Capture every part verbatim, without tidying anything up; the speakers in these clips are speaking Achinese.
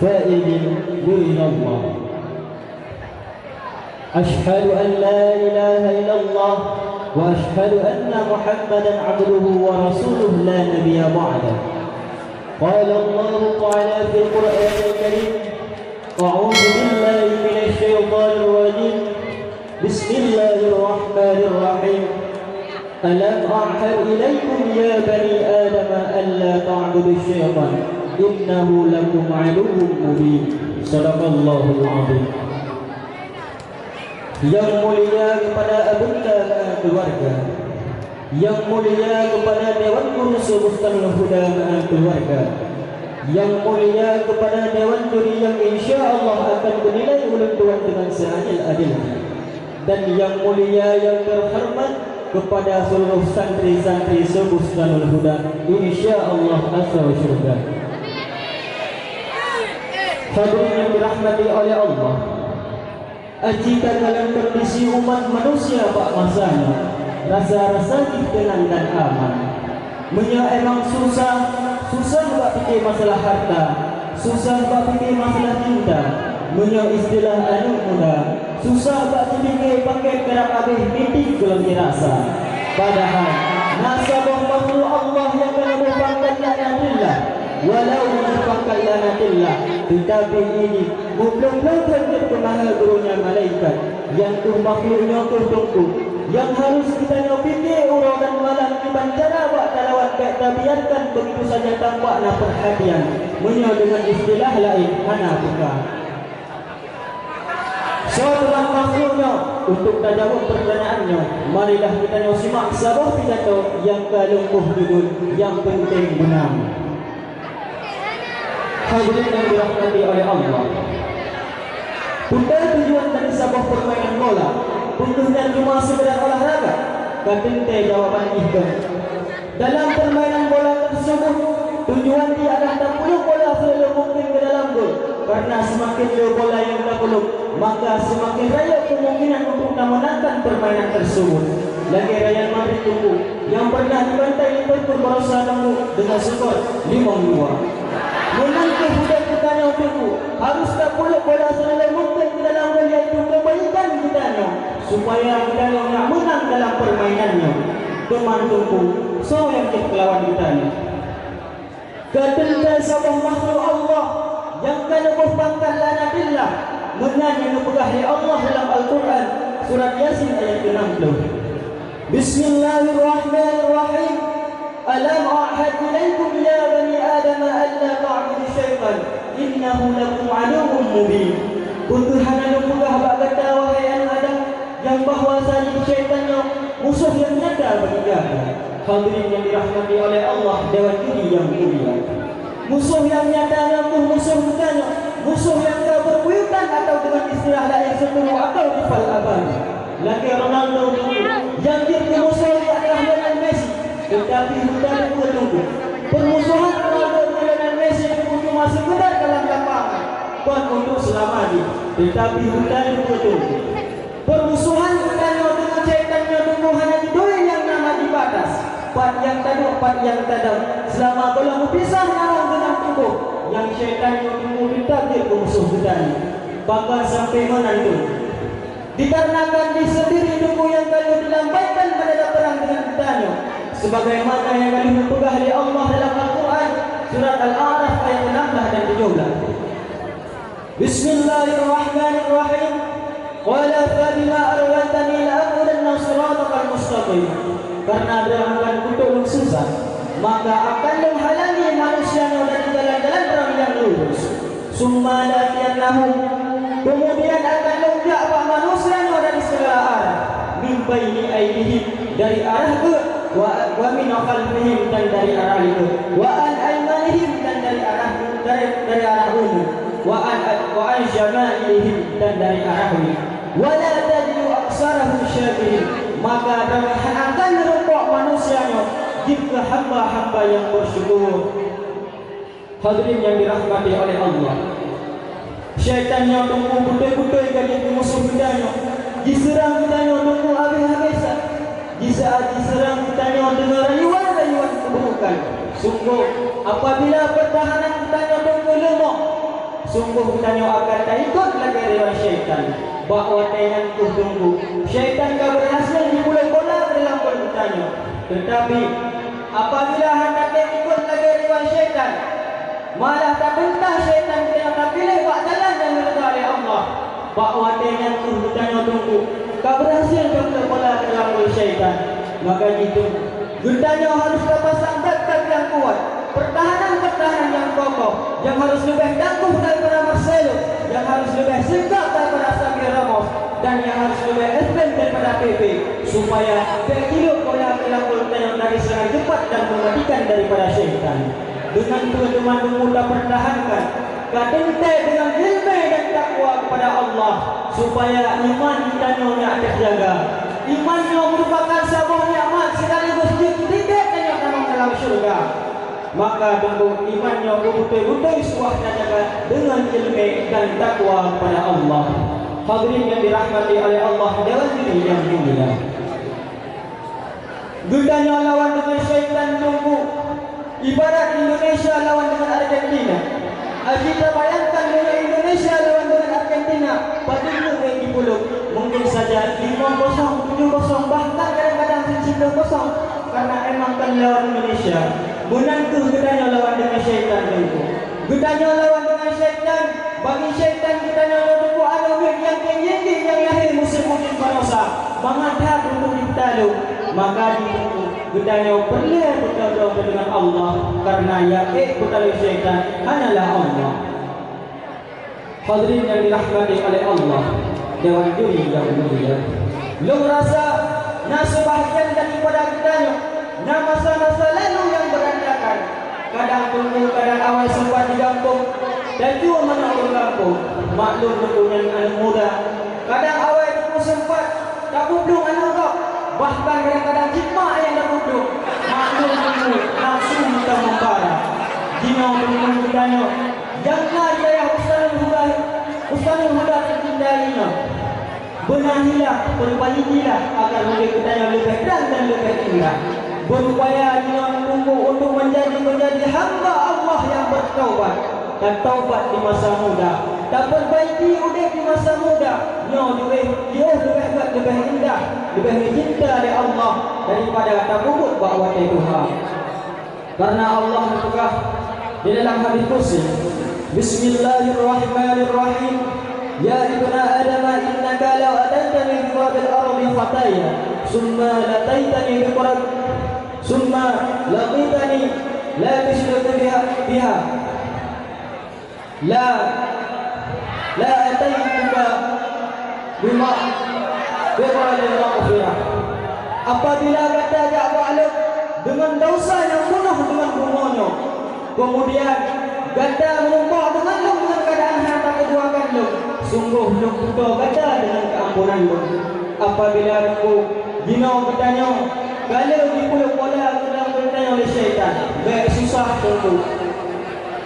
فإن الله. أشهد أن لا إله إلا الله، وأشهد أن محمدا عبده ورسوله لا نبي بعده. قال الله تعالى في القرآن الكريم: أعوذ بالله من الشيطان الرجيم. بسم الله الرحمن الرحيم. ألم أعهد إليكم يا بني آدم ألا تعبدوا الشيطان إنه لكم عدو مبين. صدق الله العظيم. Nyang mulia keupada abunda keuluwarga, nyang mulia keupada Dewan Guru Substanul Huda keuluwarga, nyang mulia keupada Dewan Juri nyang insya Allah akan meunilai ulôn tuan deungon seuadil-adil. Dan nyang mulia nyang teuhoreumat keupada seuluruh santri-santri Substanul Huda, insya Allah asoe syeuruga. Hadirin nyang dirahmati oleh Allah, aci takalon kondisi umat manusia bak masa nyoe, rasa-rasa jih teunang dan aman. Meunyoe emang susah, susah bak pike masalah harta, susah bak pike masalah cinta. Meunyoe istilah aneuk muda, susah bak jipike pakon karab abéh miting gohlom jirasa. Padahai na saboh makhluk Allah nyang ka lheueh pangkat laknatillah, walau lheueh pangkat laknatillah, teutapi ini muplôh-plôh thon jeuet keu maha geurunya malaikat. Nyang keuh makhluk nyoe keuh Teungku, nyang harôh geutanyoe pike uroe dan malam kiban cara bak talawan, bék tabiarkan beugitu saja tanpa na peurhatian. Meunyoe deungon istilah laén, hana peuka. Soe teuma makhluk nyoe? Untuk tajaweueb peurtanyaan nyoe, marilah geutanyoe simak saboh pidato nyang ka lôn boh judul Nyang Peunteng Beunang. Hadirin nyang dirahmati oleh Allah. Peue tujuan dari saboh peurmainan bola? Peue nyan cuma seukedar olahraga? Ka teuntèe jawaban jih keu. Dalam peurmainan bola teuseubut, tujuan jih adalah tapulok bola seuleuh mungken keu dalam gol. Kareuna seumaken le bola nyang tapulok, maka seumaken rayeuk keumungkinan untuk tameunangkan peurmainan teuseubut. Lagèe Real Madrid Teungku, nyang pernah jibantai Liverpool baroesa Teungku deungon skor limong dua. Meunan keuh udép geutanyoe Teungku, harôh tapulok bola seuleuh mungken keu dalam gol, yaitu keubaikan geutanyoe, supaya geutanyoe nak meunang dalam peurmainan nyoe. Teuma Teungku, soe nyang jeuet keu lawan geutanyoe? Ka teuntèe saboh makhluk Allah nyang ka leuboh pangkat laknatillah, meunan nyang geupeugah lé Allah dalam Al-Qur'an, surat Yasin ayat keu enam puluh. Bismillahirrahmanirrahim. Alam a'had ilaikum ya bani Adam alla ta'budu syaitan, innahu lakum aduwwun mubin. Peue hana lôn peugah bak gata, wahai aneuk Adam, nyang bahwa saji syaitan nyoe musoh nyang nyata bagi gata. Hadirin nyang dirahmati oleh Allah, dewan juri nyang mulia. Musoh nyang nyata nyan keuh musoh geutanyoe, musoh nyang ka beubuyutan atau deungon istilah laén seuturu atau rival abadi. Lagèe Ronaldo Teungku, nyang jeuet keu musoh jih adalah Lionel Messi, teutapi geutanyoe peue Teungku? Peurmusohan Ronaldo deungon Lionel Messi Teungku cuma seukeudar dalam lapangan, kon untuk seulama jih, teutapi geutanyoe peue Teungku? Peurmusohan geutanyoe deungon syaitan nyoe Teungku hana jituri nyang na jibatas. Pat nyang taduek, pat nyang tadong, seulama gohlom meupisah nyawöng deungon tuboh, nyang syaitan nyoe Teungku teutap jeuet keu musoh geutanyoe. Bahkan sampoe meunan Teungku. Dikarenakan jih seundiri Teungku nyang ka lheueh dilambaikan meudada peurang deungon geutanyoe, sebagaimana nyang ka lheueh geupeugah lé Allah dalam Al-Qur'an, surat Al-A'raf ayat enam belas dan tujuh belas. Bismillahirrahmanirrahim. Qala fabima aghwaytani la'aq'udanna siratakal mustaqim. Karena droe akan kutok lôn susah, maka akan lôn halangi manusia nyoe dari jalan-jalan droe nyang lurus. Summa la'atiyannahum, keumudian akan lôn jak bak manusia nyoe dari sigala arah, min baini aidihim, dari arah geuh, wa, wa min khalfihim, dan dari arah likôt, wa an aimanihim, dan dari arah, dari, dari arah uneuk, wa an, wa an syama'ilihim, dan dari arah wie. Wa la tajidu aktsarahum syakirin, maka droe akan neureumpok manusia nyoe jeuet keu hamba-hamba nyang meusyukur. Hadirin nyang dirahmati oleh Allah, syaitan nyoe Teungku beutôi-beutôi ka jeuet keu musoh geutanyoe, jiseurang geutanyoe Teungku habéh-habésan. Di saat jiseurang geutanyoe deungon rayuan-rayuan keuburukan. Sunggoh, apabila peurtahanan geutanyoe Teungku Leumoh, sunggoh geutanyoe akan taikot lagée riwayat syaitan. Bak watée nyan kheueh teungku, syaitan ka beurhasil jipulok bola keu dalam peuet geutanyoe. Teutapi, apabila hana taikot lagée riwayat syaitan, malah tateuntang syaitan geutanyoe tapiléh bak jalan nyang geuridha lé Allah. Bak watée nyan kheueh geutanyoe teungku ka beurhasil tapeulok bola keu dalam peuet syaitan. Maka jitu, geutanyoe harôh tapasang that-that nyang kuat, peurtahanan-peurtahanan nyang kokoh, nyang harôh leubeh tanggoh daripada Marcelo, nyang harôh leubeh seugap daripada Sergio Ramos, dan nyang harôh leubeh ekstrem daripada Pepe, supaya bék jilok bola keu dalam peuet geutanyoe dari seurangan teupat dan meumatikan daripada syaitan. Deungon peue teuma teungku tapeurtahankan, ka teuntée deungon ileumé dan takwa keupada Allah, supaya iman geutanyoe nyak teujaga. Iman nyoe meurupakan saboh nikmat sekaligus jeuet tiket tanyoe tamong dalam syeuruga. Maka teungku, iman nyoe beubeutôi-beutôi suah tajaga deungon ileumé dan takwa keupada Allah. Hadirin nyang dirahmati oleh Allah, dewan juri nyang mulia. Geutanyoe lawan deungon syaitan teungku, ibarat Indonesia lawan deungon Argentina. Aji tabayangkan deungon Indonesia lawan deungon Argentina, padum neuk nyang jipulok? Mungkin saja limong kosong, tujoh kosong, bahkan kadang-kadang siplôh kosong, karena emang kan lawan Indonesia. Meunan kheueh geutanyoe lawan deungon syaitan teungku. Geutanyoe lawan deungon syaitan, bagi syaitan geutanyoe nyoe teungku aneuk miet nyang keu nyang lahé musém ujeuen baroesa, mangat that untuk jipeutalo. Maka jitu geutanyoe peureulée beudroe-droe deungon Allah, kareuna nyang ék peutalo syaitan hanyalah Allah. Hadirin nyang dirahmati oleh Allah, dewan juri nyang mulia. Lôn rasa na sebahagian daripada geutanyoe na masa-masa lalu nyang beurantakan. Kadang teungku, kadang awai sempat di gampông, tacue manok ureuëng gampông, maklum teungku nyan aneuk muda. Kadang awai teungku sempat tapublueng aneuk gob, bahkan kadang-kadang cit mak nyang tapublueng, maklum teungku nafsu meuteumeumbara. Jinoe teungku geutanyoe nyang na di dayah Bustanul Huda, Bustanul Huda teucinta nyoe. Beunahilah, perbaikilah agar udeb geutanyoe leubeh trang dan leubeh indah. Berupaya jinoe teungku untuk menjadi, menjadi hamba Allah yang bertaubat. Tataubat di masa muda, taperbaiki udeb di masa muda. Nyoe leubeh, nyoe leubeh gét, leubeh indah, leubeh geucinta lé Allah daripada tapeubuet bak watée tuha. Karena Allah geupeugah di dalam hadis qudsi, "Bismillahirrahmanirrahim. Ya ibna Adam, innaka law ataitani bi qurabil ardi khataya, summa lataitani bi qurab, summa laqitani la tusyriku biha, biha." La, la ataituka bima, bima lil maghfirah. Apabila gata jak bak lôn deungon desya nyang peunoh deungon bumoe nyoe, keumudian gata meurumpok deungon lôn deungon keuadaan hana tapeuduakan lôn, sunggoh lôn peutoe gata deungon keuampunan lôn. Apabila teungku jinoe geutanyoe ka lheueh jipulok bola keu dalam geutanyoe lé syaitan, bék susah teungku.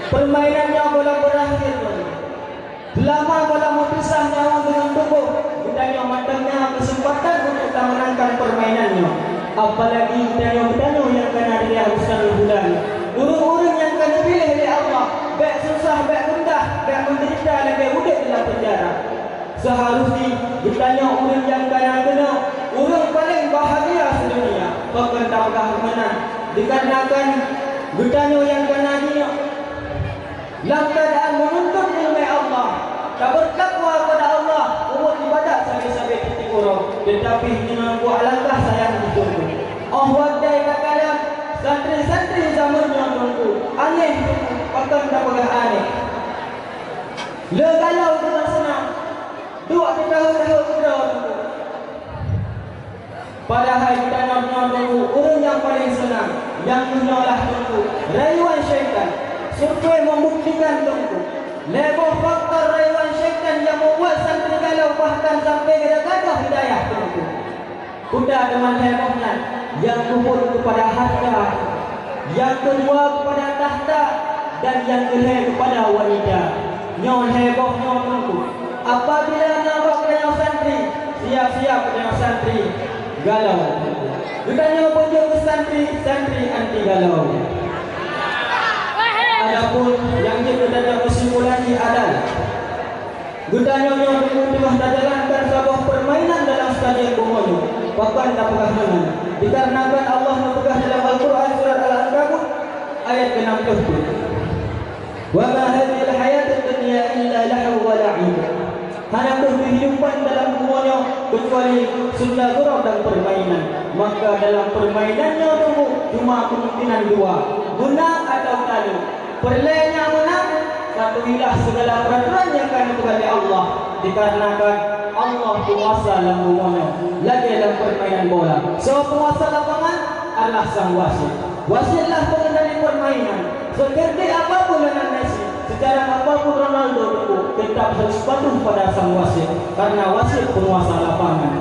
Permainan nyoe gohlom beurakhé. Seulama gohlom meupisah nyawöng deungon tuboh, geutanyoe mantong na keuseumpatan untuk tameunangkan permainan nyoe. Apalagi geutanyoe-geutanyoe nyang ka na di dayah Bustanul Huda. Ureuëng-ureuëng nyang ka neupiléh lé Allah, bék susah, bék gundah, bék meudeurita lagée udeb dalam peunjara. Seuharus jih geutanyoe ureuëng nyang ka na keunoe ureuëng paleng bahagia sidonya. Pakon tapeugah meunan? Dikarenakan geutanyoe nyang ka na jinoe lam keuadaan meununtut ileumé Allah, tabeurtakwa keupada Allah, peubuet iébadat sabe-sabe tieb-tieb uroe, teutapi nyoe buet alangkah sayang jih teungku. Óh watée takalon santri-santri jameun nyoe teungku, aneh teungku, pakon tapeugah aneh. Le galau deungon seunang, duek teukaheut-kaheut keudroe teungku. Padahai geutanyoe nyoe teungku ureuëng nyang paleng seunang, nyang meunyoe lah teungku rayuan syaitan. Survei membuktikan teungku, lhée boh faktor rayuan syaitan nyang meubuet santri galau bahkan sampoe geuda gadoh hidayah teungku. Peue teuma lhée boh nyan? Nyang keubot keupada hareuta, nyang keudua keupada takhta, dan nyang keulhée keupada wanita. Nyoe lhée boh nyoe teungku. Apabila na bak geutanyoe santri, siap-siap geutanyoe santri galau. Geutanyoe beujeuet keu santri, santri anti galau. Adapun nyang jeuet geutanyoe Geutanyoe nyoe teungoh tajalankan saboh peurmainan dalam sajeuen bumoe nyoe. Pakon tapeugah meunan? Dikarenakan Allah neupeugah dalam Al-Qur'an surat Al-Ankabut ayat keenam puluh tujuh. "Wa ma hadzihil hayatud dunya illa lahwu wa la'ib." Hana kheueh keuhidupan dalam bumoe nyoe keucuali seunda gurau dan peurmainan. Maka dalam peurmainan nyoe teungku cuma kemungkinan dua, meunang atawa kalah. Peureulée nyang meunang, patuhilah segala peraturan nyang ka neupeugah lé Allah, dikarenakan Allah penguasa lam bumoe nyoe, lagée lam peurmainan bola. Soe penguasa lapangan? Adalah sang wasit. Wasitlah pengendali peurmainan. Secerdik apapun Lionel Messi, sejarah apapun Ronaldo, teungku, tetap harus patuh pada sang wasit, karena wasit penguasa lapangan.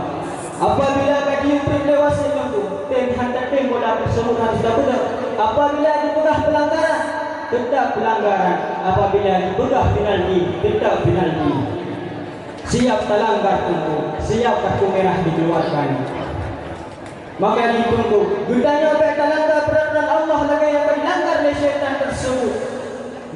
Apabila ka jiupreh lé wasit, teungku, tem hana tem bola tersebut harus tapeudeuh. Apabila jipeugah pelanggaran, tetap pelanggaran. Apabila jipeugah penalti, tetap penalti. Siap talanggar, teungku, siap kartu merah dikeluarkan. Maka jih teungku, geutanyoe bék talanggar peuratoran Allah lagée nyang ka jilanggar lé syaitan tersebut.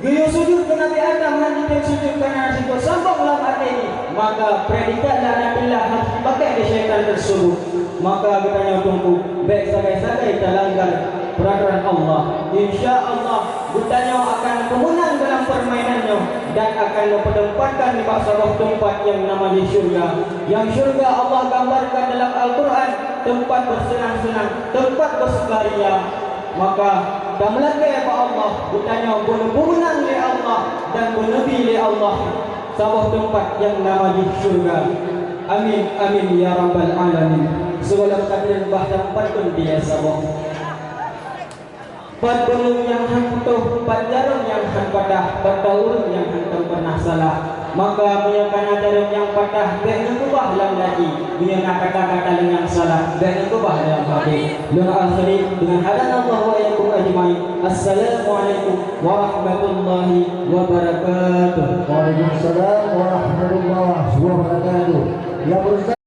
Geuyue sujut keu Nabi Adam hana jitem sujut kareuna sifeuet sombong lam até jih, maka predikat laknatillah harôh jipakék lé syaitan tersebut. Maka geutanyoe teungku bék sagai-sagai talanggar peuratoran Allah. Insya Allah, geutanyoe akan meumeunang dalam peurmainan nyoe dan akan meupeutempatkan nibak saboh teumpat nyang nama jih syeuruga. Nyang syeuruga Allah gambarkan dalam Al-Qur'an teumpat beuseunang-seunang, teumpat beusukaria. Maka tameulakée bak Allah, geutanyoe beuneumeunang lé Allah dan beuneubi lé Allah saboh teumpat nyang nama jih syeuruga. Amin, amin, ya rabbal alamin. Sigohlom takalon bah teumpat pun dia saboh. Pat buleuen nyang hán putôh, pat jaroe nyang hán patah, pat ureuëng nyang hántom pernah salah. Maka meunyoe kana jaroe nyang patah, bék neukeubah lam laji. Meunyoe na kata-kata lé nyang salah, bék neukeubah dalam hati. Lôn akhiri dengan hadanallahu wa iyyakum ajmain. Assalamualaikum warahmatullahi wabarakatuh. Waalaikumsalam warahmatullahi wabarakatuh. Yang berusaha